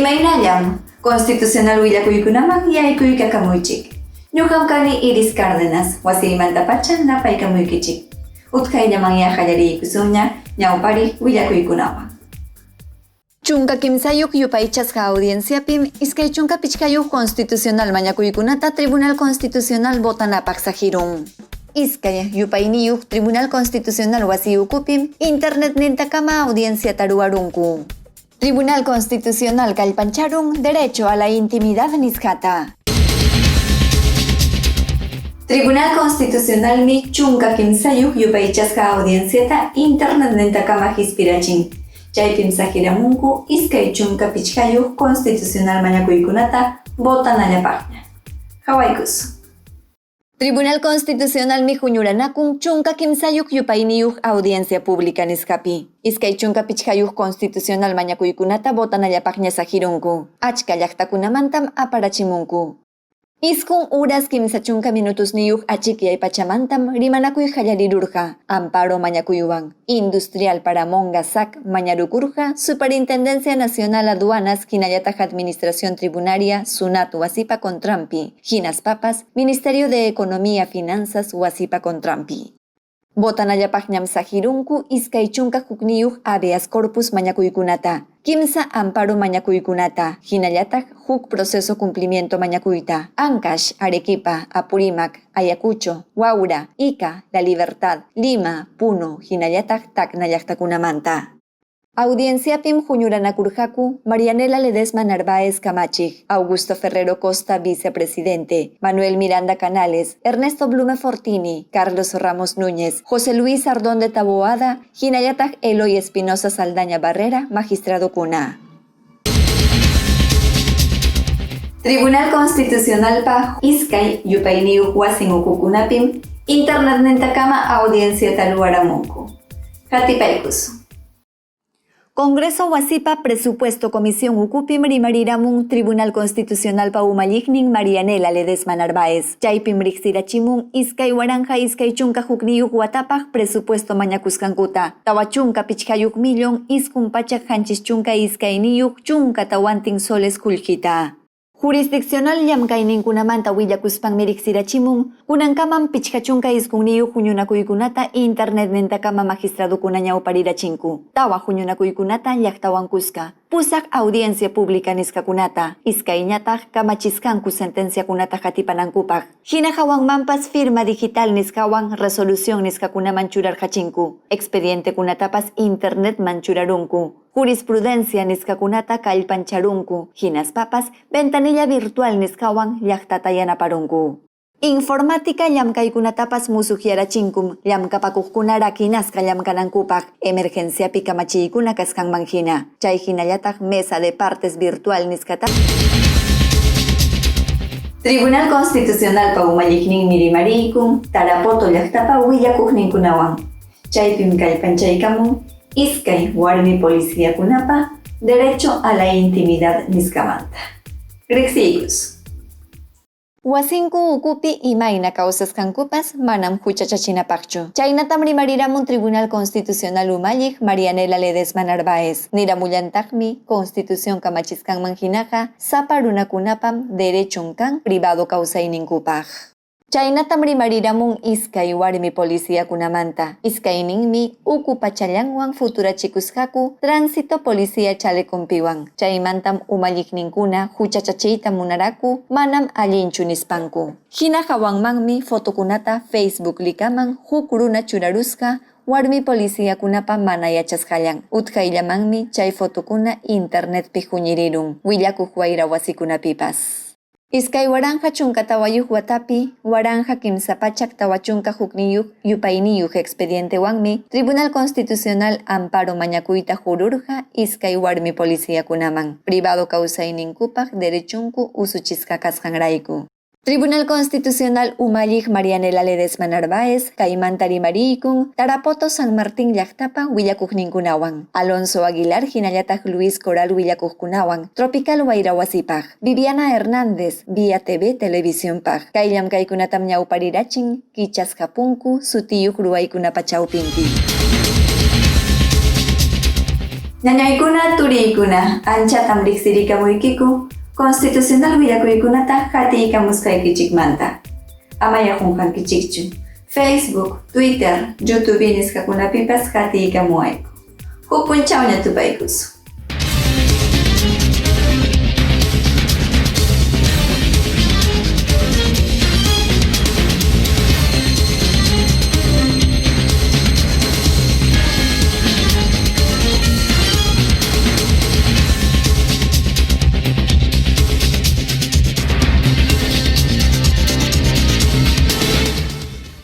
Imaynallam Constitucional willakuykunaman yaykuykakamuychik. Ñuqam kani Iris Cárdenas, wasiymantapacha napaykamuykichik. Utqayllamanyá qallariykusunña ñawpariq willakuykunawan. 13 yupaychasqa audienciapim 25 constitucional mañakuykunata Tribunal Constitucional votanapaq saqirun. Iskay yupayniyuq Tribunal Constitucional wasi ukupim internetnintakama audienciata ruwarunku. Tribunal Constitucional kallpancharun derecho a la intimidad nisqata. Tribunal Constitucionalmi 13 yupaychasqa audienciata internetnintakama hispirachin. Chaypim saqiramunku 25 constitucional mañakuykunata votanallapaqña. Qawaykusun. Tribunal Constitucionalmi huñuranakun 13 yupayniyuq audiencia pública nisqapi. 25 constitucional mañakuykunata votanallapaqña saqirunku. Achka llaqtakunamantam aparachimunku. 9 horas 30 minutosniyuq achikyay pachamantam rimanakuy qallarirurqa amparo mañakuywan. Industrial Paramonga SAC mañarukurqa Superintendencia Nacional Aduanas hinallataq Administración Tribunaria SUNAT wasipa contranpi, hinaspapas Ministerio de Economía Finanzas wasipa contranpi. Votanallapaqñam saqirunku 21 habeas corpus mañakuykunata, 3 amparo mañakuykunata, hinallataq huk proceso cumplimiento mañakuyta, Ancash, Arequipa, Apurímac, Ayacucho, Huaura, Ica, La Libertad, Lima, Puno, hinallataq Tacna llaqtakunamanta. Audienciapim huñuranakurqaku Marianela Ledesma Narváez kamachiq, Augusto Ferrero Costa vicepresidente, Manuel Miranda Canales, Ernesto Blume Fortini, Carlos Ramos Núñez, José Luis Ardón de Taboada, hinallataq Eloy Espinosa Saldaña Barrera, magistradokuna. Tribunal Constitucionalpa iskay yupayniyuq wasin ukukunapim internetnintakama audienciata ruwaramunku. Qatipaykusun. Congreso wasipa Presupuesto Comisión ukupim rimariramun Tribunal Constitucionalpa umalliqnin Marianela Ledesma Narváez. Chaypim riqsirachimun 2021 watapaq presupuesto mañakusqankuta. 45 millón 972 14 soles qullqita. Jurisdiccional llamkayninkunamanta willakuspanmi riqsirachimun kunankamam 59 huñunakuykunata internetnintakama magistradokuna ñawparirachinku. 4 huñunakuykunata llaqtawan kuska, 8 audiencia pública nisqakunata, iskayñataq kamachisqanku sentenciakunata qatipanankupaq. Hina hawanmanpas firma digital nisqawan resolución nisqakunaman churarqachinku, expedientekunatapas internetman churarunku. Jurisprudencia nisqakunata kallpancharunku, hinaspapas ventanilla virtual nisqawan llaqtata yanaparunku. Informática llamkaykunatapas musuqyarachinkum, llamkapakuqkuna rakinasqa llamkanankupaq, emergenciapi kamachiykuna kasqanman hina. Chay hinallataq mesa de partes virtual nisqata. Tribunal Constitucionalpa umalliqninmi rimariykun Tarapoto llaqtapa willakuqninkunawan. Chaypim kallpanchaykamun iskay warmi policiakunapa derecho a la intimidad nisqamanta. Riqsiykusun. Wasinku ukupi imayna kawsasqankupas manam huchachachinapaqchu. Chaynatam rimariramun Tribunal Constitucional umalliq Marianela Ledesma Narváez. Niramullantaqmi Constitución kamachisqanman hinaqa sapa runakunapam derechon kan privado kawsayninkupaq. Chaynatam rimariramun iskay warmi policiakunamanta. Iskayninmi uku pachallanwan futurachikusqaku tránsito policía chaleconpiwan. Chaymantam umalliqninkuna huchachachiyta munaraku manam allinchu nispanku. Hina hawanmanmi fotokunata Facebook likaman huk runa churarusqa warmi policiakunapa mana yachasqallan. Utqayllamanmi chay fotokuna internetpi huñirirun willakuq wayra wasikunapipas. 2014 watapi 1341 yupayniyuq expedientewanmi Tribunal Constitucional amparo mañakuyta hururqa iskay warmi policiakunaman privado kawsayninkupaq derechunku usuchisqa kasqanrayku. Tribunal Constitucional umalliq Marianela Ledesma Narváez kaymanta rimariykun Tarapoto San Martín llaqtapa willakuqninkunawan, Alonso Aguilar hinallataq Luis Coral willakuqkunawan, Tropical Wayra wasipaq, Viviana Hernández Vía TV Televisiónpaq. Kay llamkaykunatam ñawparirachin kichasqa punku sutiyuq ruwaykunapa chawpinpi. Ñañaykuna, turiykuna, anchatam riqsirikamuykiku constitucional willakuykunata qatiykamusqaykichikmanta. Amaya qunqankichikchu. Facebook, Twitter, YouTube nisqakunapipas qatiykamuwayku. Huk punchawña tupaykusun.